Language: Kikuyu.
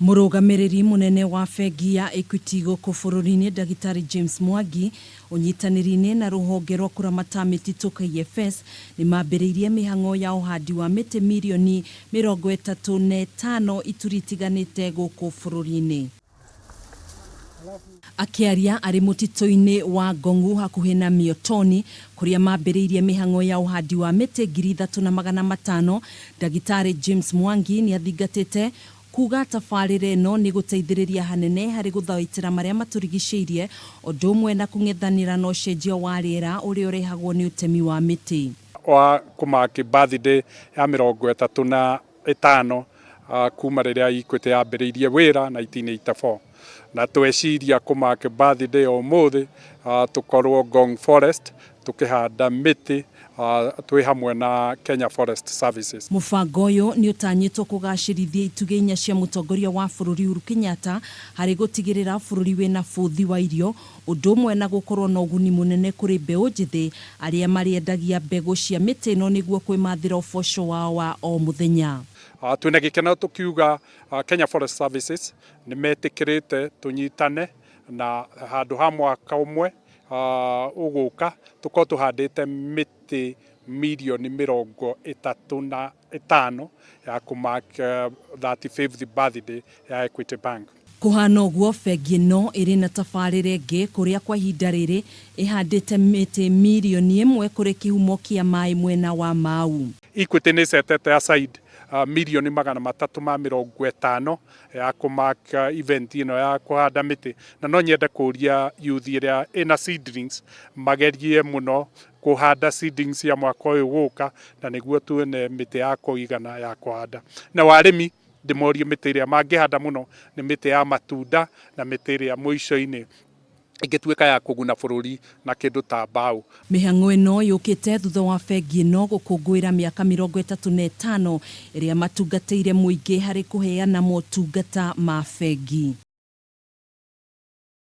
Mũrũgamĩrĩri mũnene wa bengi ya Equity gũkũ bũrũri-inĩ, Ndagĩtarĩ James Mwangi, ũnyitanĩri-inĩ na rũhonge rwa kũramata mĩtitũ KFS, nĩ mambĩrĩirie mĩhang'o ya ũhandi wa mĩtĩ mirioni 35 ituri itiganĩte gũkũ bũrũri-inĩ. Akĩaria arĩ mũtitũ-inĩ wa Ngongu hakuhĩ na Miotoni, kũrĩa mambĩrĩirie mĩhang'o ya ũhandi wa mĩtĩ 3500, Ndagĩtarĩ James Mwangi nĩ athingatĩte kuga tabarĩra ĩno nĩ gũteithĩrĩria hanene harĩ gũthaitĩra marĩa matũrigicĩirie, ũndũ ũmwe na kũng'ethanĩra na ũcenjia wa rĩera ũrĩa ũrehagwo nĩ ũtemi wa mĩtĩ. Wa kũmark birthday ya 35 kuma rĩrĩa Equity yambĩrĩirie wĩra 1984, na tweciria kũmark birthday ũmũthĩ, tũkorwo Ngong Forest tũkĩhanda mĩtĩ twĩ hamwe na Kenya Forest Services. Mũbango ũyũ nĩ ũtanyĩtwo kũgacĩrithia itugĩ inya cia mũtongoria wa bũrũri Uhuru Kenyatta harĩ gũtigĩrĩra bũrũri wĩna bũthi wa irio, ũndũ ũmwe na gũkorwo na ũguni mũnene kũrĩ mbeũ njĩthĩ arĩa marĩendagia mbegũ cia mĩtĩ ĩno nĩguo kwĩmathĩra ũboco wao wa o mũthenya. Twĩna gĩkeno tũkiuga Kenya Forest Services nĩ metĩkĩrĩte tũnyitane na handũ ha mwaka ũmwe ũgũka tũkorwo tũhandĩte mĩtĩ mirioni 35 ya kũmark 35th birthday ya Equity Bank. Kũhana ũguo, bengi ĩno ĩrĩ na tabarĩra ĩngĩ kũrĩa kwa ihinda rĩrĩ ĩhandĩte mĩtĩ mirioni 1 kũrĩ kĩhumo kĩa maĩ mwena wa Mau. Equity nĩ setete aside mirioni 350 ya kũmark event ĩno ya kũhanda mĩtĩ, na no nyende kũria youth ĩrĩa ĩna seedlings magerie mũno kũhanda seedlings ya mwaka ũyũ gũka, na nĩguo tuone mĩtĩ ya kũigana ya kũhanda. Na warĩmi ndĩmorie mĩtĩ ĩrĩa mangĩhanda mũno nĩ mĩtĩ ya matunda na mĩtĩ ĩrĩa mũico-inĩ ĩngĩtuĩka ya kũguna bũrũri na kĩndũ ta mbaũ. Mĩhang'o ĩno yũkĩte thutha wa bengi ĩno gũkũngũĩra mĩaka 35 ĩrĩa matungatĩire mũingĩ harĩ kũheana motungata ma bengi.